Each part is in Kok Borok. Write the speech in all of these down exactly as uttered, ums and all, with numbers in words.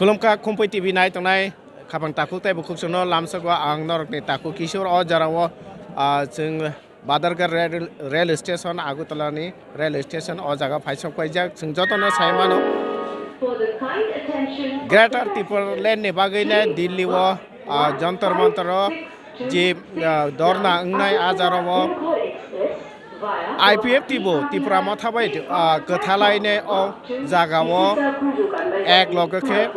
Khulumkha Khumpui T V nai tongnai khapang takhuk tei bukhuk chwngno lamsok o ang norokni takhuk Kishore o jora o, ah, chwng Badargarh rail, rail station, Agartala ni rail station o jaga phai sok paijak. Chwng jotono sai mano, Greater Tipraland ni bagwi no Delhi o, ah, Jantar Mantar o je, ah, dorna wngnai a jora o I P F T bo Tipra Motha bai, ah, kwthalai ne o jaga o ek loge khe,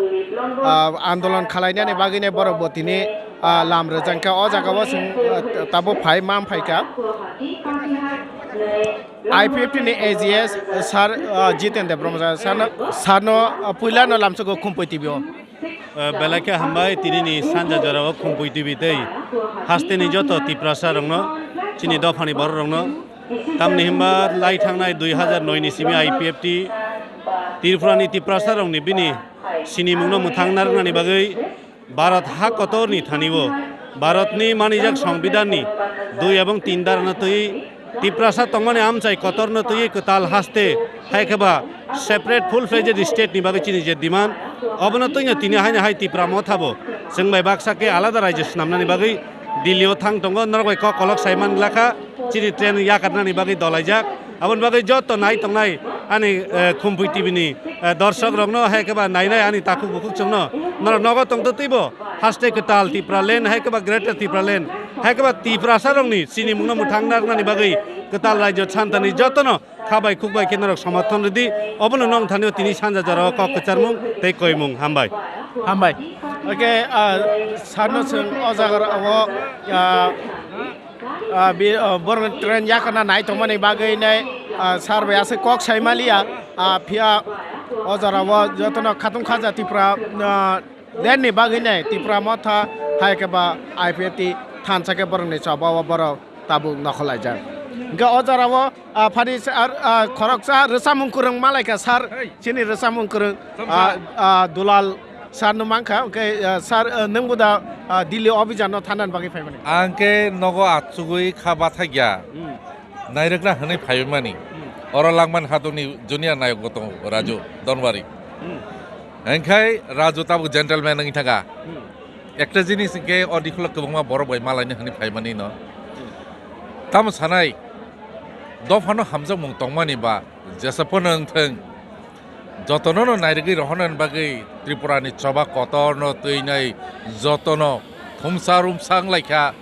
ah, andolon khalai nani bagwi ne borok bo tini, ah, lam rwjang kha. O jaga o chwng, ah, tabuk phai, mam phai kha. I P F T ni A G S sir, ah, Jiten Debbarma sir no, sir no, ah, puila no lamsogo Khumpui T V o. Eh, belai khe hambai, tinini sanja jorao Khumpui T V tei hasteni joto Tiprasa rokno, chini dophani borok rokno, tamni hwnba lai thangnai dui hazar noi ni simi I P F T Tripura ni Tiprasa rokni bini sinimungno mwthang narwknani bagwi Bharat ha kotorni thani o Bharatni manijak Songbidanni dui ebong tin darano twi Tiprasa tongmani amchai kotorno twi kwtal haste hai khe ba separate full fledged state ni bagwi chini je demand, obono twino tini haino hai Tipra Motha bo chwng bai baksa khe alada raijyo swnamnani bagwi Delhi o thang tongo, norok bai kok kolok sai man lakha, chini train yakarnani bagwi dolaijak. Aboni bagwi joto nai tongnai ani, eh, Khumpui T V ni, eh, dorshok rokno hai khe ba nainai ani takhuk bukhuk chwngno norok nogo tongtwi twibo haste kwtal Tipraland hai khe ba Greater Tipraland hai khe ba Tiprasa rokni sinimungno mwthang narwknani bagwi kwtal raijyo santani jotono kha bai khuk bai khe norok somothon rwdi. Obono nong thani o tini sanja jorao kok kwcharmung tei koimung. Hambai. Hambai. Oke, ah, sir no chwng o jaga o, ah, ah, bi, ah, borokni train yakarna nai tongmani bagwi nai, ah, sir bai aswk kok sai maliya, ah, phiya o jora o jotono khatung khaja Tipra, ah, Lenni bagwi nai Tipra Motha hai khe ba I P F T thansa khe borokni choba o borok tabuk nokholaijak. Hwnkhe o jora o, ah, phani sa-, ar, ah, khoroksa rwchapmung kwrwng malaikha sir, chini rwchapmung kwrwng, ah, ah, Dulal sir no mankha. Hwnkhe, ah, sir, ah, nwng bo da, ah, Delhi obijan no thanani bagwi phaimani? Ang khe nogo achugwi kha bathakya. Hmm. Nairwkna hwnwi phaimani. Hmm. Oro Langman Hadukni junior nayok bo tongo, Raju Donwari. Hmm. Hwnkhai Raju tabuk gentleman wngwi thangkha. Hmm. Ekta jinis hwnkhe o dikholo kwbangma borok bai malaini hwnwi phaimani no. Hmm. Tamo sanai, dophano hamjakmung tongmani ba jesa phano wngthwng, jotono no nairwgwi rohornani bagwi Tripurani choba kotorno twinai jotono thumsa rumsa wnglaikha.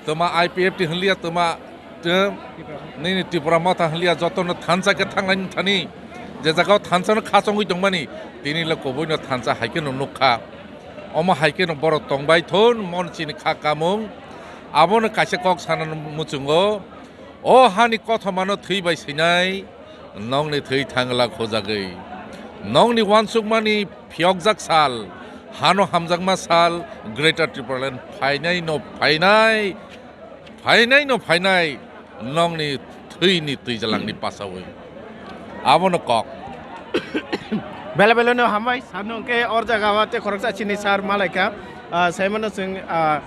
Twma I P F T hwnliya, twma, tw-, nini Tipra Motha hwnliya, jotono thansa khe thanglaini thani. Je jagao thansa no khachongwi tongmani, tini le kubui no thansa hai khe no nukha. Omo hai khe no borok tongbai thun, mon chini kha kamung. Abono kaisa kok sana muchungo. O hani kothoma no thwi bai swinai, nongni thwi thangla khojagwi. Nongni uansukmani phiyokjak sal, hano hamjakma sal, Greater Tipraland phainai no phainai, phainai no phainai, nongni thwini twijalangni pasawi. Abono kok. Bele bele no hambai, sano ke or jaga wa te khoroksa chini sar malaika, ah, saimano chwng, ah,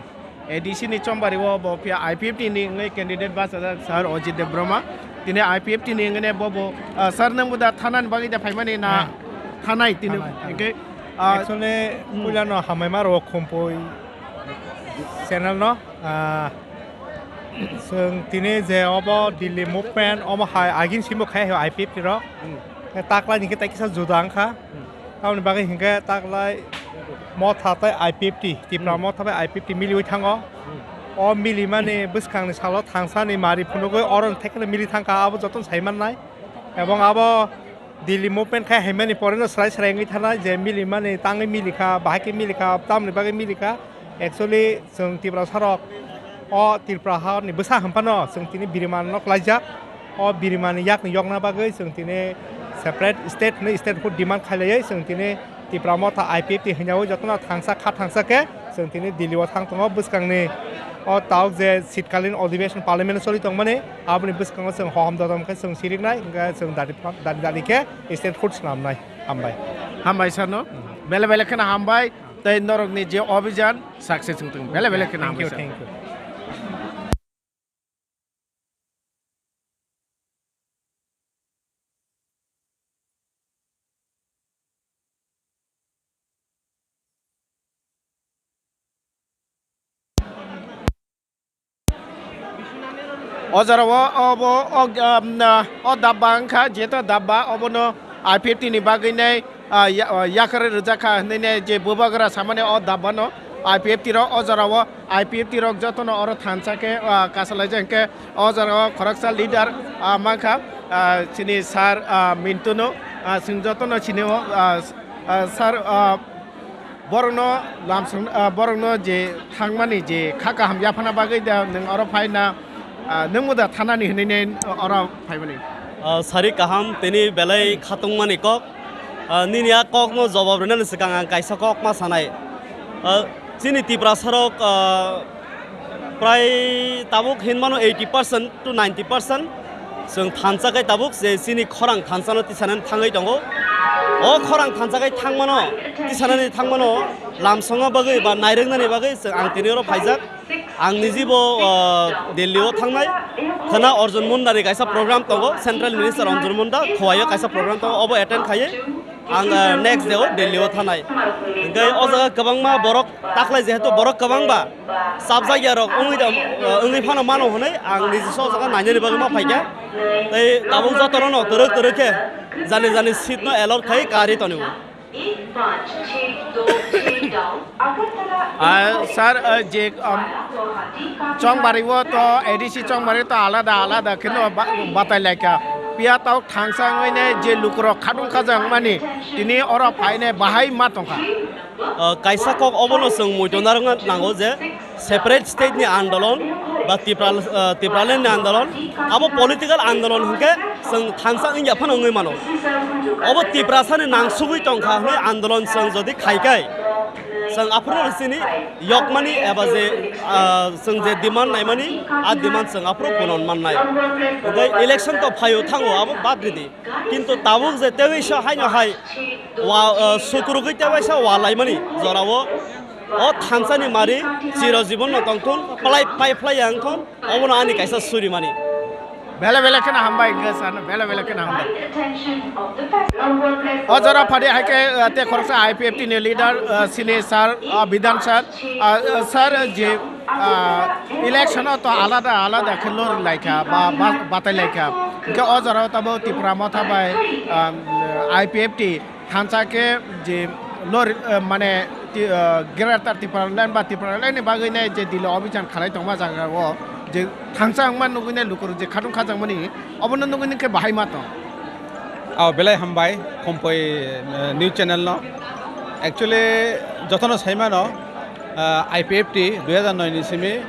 A D C ni chombari o bo phiya I P F T ni wngwi candidate bachajak sir Ajit Debbarma. Tini I P F T ni wngwi bo bo, ah, sir nwng bo da thanani bagwi da phaimani na? Ah. Thanai tini. Thanai, thanai. Hwnkhe, ah, actually, hmm, puila no hamai ma rwo Khumpui channel no, ah, chwng tini je obo Delhi movement omo hai agin simo khai ho I P F T rok. Hmm. Taklai ni khe tai kisa juda wngkha. Hmm. Tamoni bagwi hinkhe taklai Motha tei I P F T, Tipra, hmm, Motha bai I P F T miliwi thango. Hmm. O milimani bwskangni salo thangsani mari phunugwi oro thekno mili thangkha, abo jotono sai mannai. Ebong abo Delhi movement khai haimani poreno srai srai wngwi thanai je milimani tangwi milikha, bahai khe milikha, tamoni bagwi milikha. Actually, chwng Tiprasa rok o Tripura hani bwsa hwn phano chwng tini birimani nok laijak. O birimani yakni yokna bagwi chwng tini separate state hwnwi statehood demand khailaiwi chwng tini Tipra Motha I P F T hwnyaui jotono thangsa kha thangsa khe chwng tini Delhi o thang tongo. Bwskangni o tabuk je shitkalin adhibeshon parliament choli tongmani, aboni bwskango chwng hohom dodom khe chwng siriknai, hwnkhe chwng dadi dadi dadi khe statehood swnamnai. Hambai. Hambai sano. Hmm. Bele bele kheno hambai. Tei norokni je obijan success wngthung. Bele bele kheno hambai sano. Thank you, thank you. O jora o, obo, o, um, na, o dabba wngkha, jeto dabba obono I P F T ni bagwi nai, ah, ya-, ah, yakarwi rwjak kha hwnwi nai je bubagra samani o dabba no I P F T rok o jora o I P F T rok jotono oro thansa khe, ah, kasalaijak hwnkhe o jora o khoroksa leader, ah, mankha, ah, chini sir, ah, Mintu no, ah, chwng jotono sini o, ah, s-, ah, sir, ah, Borokno lamsong, ah, borokno je thangmani je kha kaham yaphana bagwi da nwng oro phai na, ah, nwngbo da thanani hwnwi ne oro phaimani? Ah, sari kaham, tini belai khatungmani kok. Ah, nini a kokno jobab rwnani swkang ang kaisa kok ma sanai. Ah, chini Tiprasarok, ah, prai tabuk hinmano eighty percent to ninety percent chwng thansa khe tabuk je chini khorang thansa no tisanani thangwi tongo. O khorang thansa khe thangmano, tisanani thangmano lamsongna bagwi ba nairwknani bagwi chwng ang tini oro phaijak. Ang nijibo, ah, Delhi o thangnai. Khwna Arjun Munda ni kaisa program tongo, Central Minister Arjun Munda Khowai o kaisa program tongo, obo attend khaiwi ang, ah, next day o Delhi o thanai. Hwnkhe o jaga kwbangma borok taklai, jehetu borok kwbang ba, chapjak ya rok wngwi da, ah, wngwi phano mano hwnwi ang niji so jaga nainani bagwi ma phaikha. Tei tabuk jotono no twrwk twrwk khe jani jani seat no allot khai kari tonwi. Ah, sir, ah, je, um, Chongbario to A D C Chongbario to alada alada kheno ba-, batai laikha. Piya tau thangsa wngwi ne je lukurok khatung khajak mani tini oro phaine bahai ma tongkha. Ah, kaisa kok obono chwng muitu narwkna nango je separate state ni andolon ba Tipra, ah, Tipraland ni andolon, abo political andolon hwnkhe chwng thansa wngya phano wngwi mano. Obo Tiprasani nangsugwi tongkha hwnwi andolon chwng jodi khaikai, chwng aphuru chini yokmani eba je, ah, chwng je demand naimani, a demand chwng aphuru punon mannai. Tei election to phaio thango, abo bad ridi. Kintu tabuk je teisa haino hai wa, ah, sukrugwi teisa wa laimani jorao o thansani mari chiro jibon no tongthun, palai pai phlai ya wngthun, obono ani kaisa surimani. Bele bele kheno hambai hwnkhe sano, bele bele kheno hambai. O jora phadi hai khe, ah, te khoroksa I P F T ni leader, ah, sini sir, ah, Bidhan sir, ah, ah, sir je, ah, election o to alada alada khe lori laikha ba, ba, batai laikha. Hwnkhe o jora o tabuk Tipra Motha bai, ah, I P F T thansa khe je lori, eh, mane ti-, eh, Greater Tipraland ba Tipraland ni bagwi nai je Delhi obhijan khalai tongma jaga o je thansa wngma nugwi nai lukurok je khatung khajakmani obono nugwi nai khe bahai ma tong. Oh, belai hambai, Khompoi, eh, news channel no. Actually, jotono saimano, eh, I P F T dui hajar noi ni simi,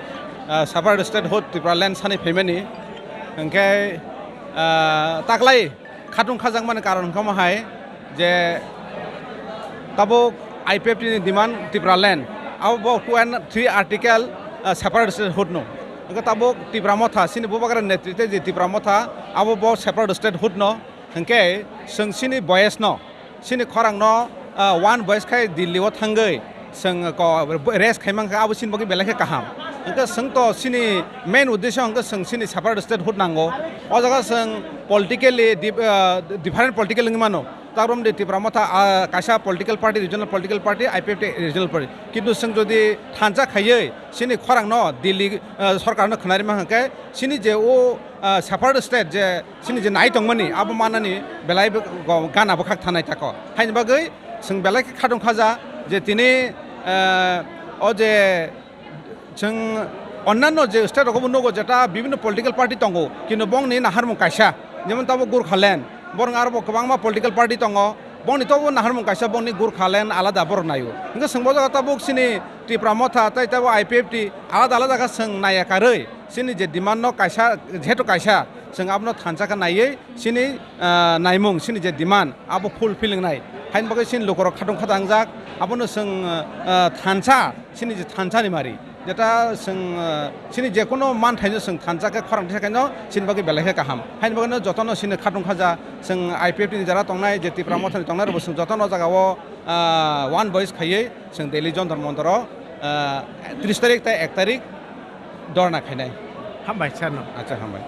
eh, separate statehood Tipraland sani phaimani. Hwnkhe, eh, taklai khatung khajakmani karon wngkha omo hai je tabuk I P F T ni demand Tipraland, abo bo two and three article, ah, separate statehood no. Hwnkhe tabuk Tipra Motha, chini Bubagra netritwe je Tipra Motha, abo bo separate statehood no. Hwnkhe chwng chini voice no, chini khorang no, ah, one voice khai Delhi o thangwi, chwng ko rest khai mankha, abo chini bagwi belai khe kaham. Hwnkhe chwng to chini main uddesho hwnkhe chwng chini separate statehood nango. O jaga chwng politically dif-, ah, different political wngwi mano. Tabrom de Tipra Motha, ah, kaisa political party, regional political party, I P F T regional party. Kintu chwng jodi thansa khaiwi chini khorang no Delhi, ah, sorkar no khwnarima hwnkhe chini je o, ah, separate state je chini je nai tongmani abo manani belai bo-, go-, gana bwkhak thanai tako. Haini bagwi chwng belai khe khatung khaja je tini, eh, o je chwng onnanno je state rogo bo nugo jeta bibhinno political party tongo, kintu bongni naharmung kaisa, jemon tabo Gurkhaland, borok aro bo kwbangma political party tongo, bongni tobo naharmung kaisa, bongni Gurkhaland alada borok naio. Hwnkhe chwng bo jaga tabuk chini Tipra Motha tei tabo I P F T alada alada khe chwng naiya karwi, chini je demand no kaisa, jehetu kaisa, chwng abono thansa khe naiwi, chini, ah, naimung, chini je demand, abo fulfill wngnai. Haini bagwi chini lukurok khatung khatangjak, abono chwng, ah, thansa, chini je thansa ni mari. Jeta chwng, ah, chini je kono manthaino chwng thansa khe khorang tisa khaino chini bagwi belai khe kaham. Haini bagwino jotono chini khatung khaja, chwng I P F T ni jara tongnai, je Tipra Motha ni tongnai rokbo chwng jotono jagao, ah, one voice khaiwi chwng Delhi Jantar Mantaro, ah, tris tarik tei ek tarik dorna khainai. Hambai sir no. Acha, hambai.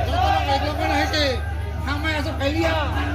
Jotono kaijakmani hai se thangmai aswk kailia.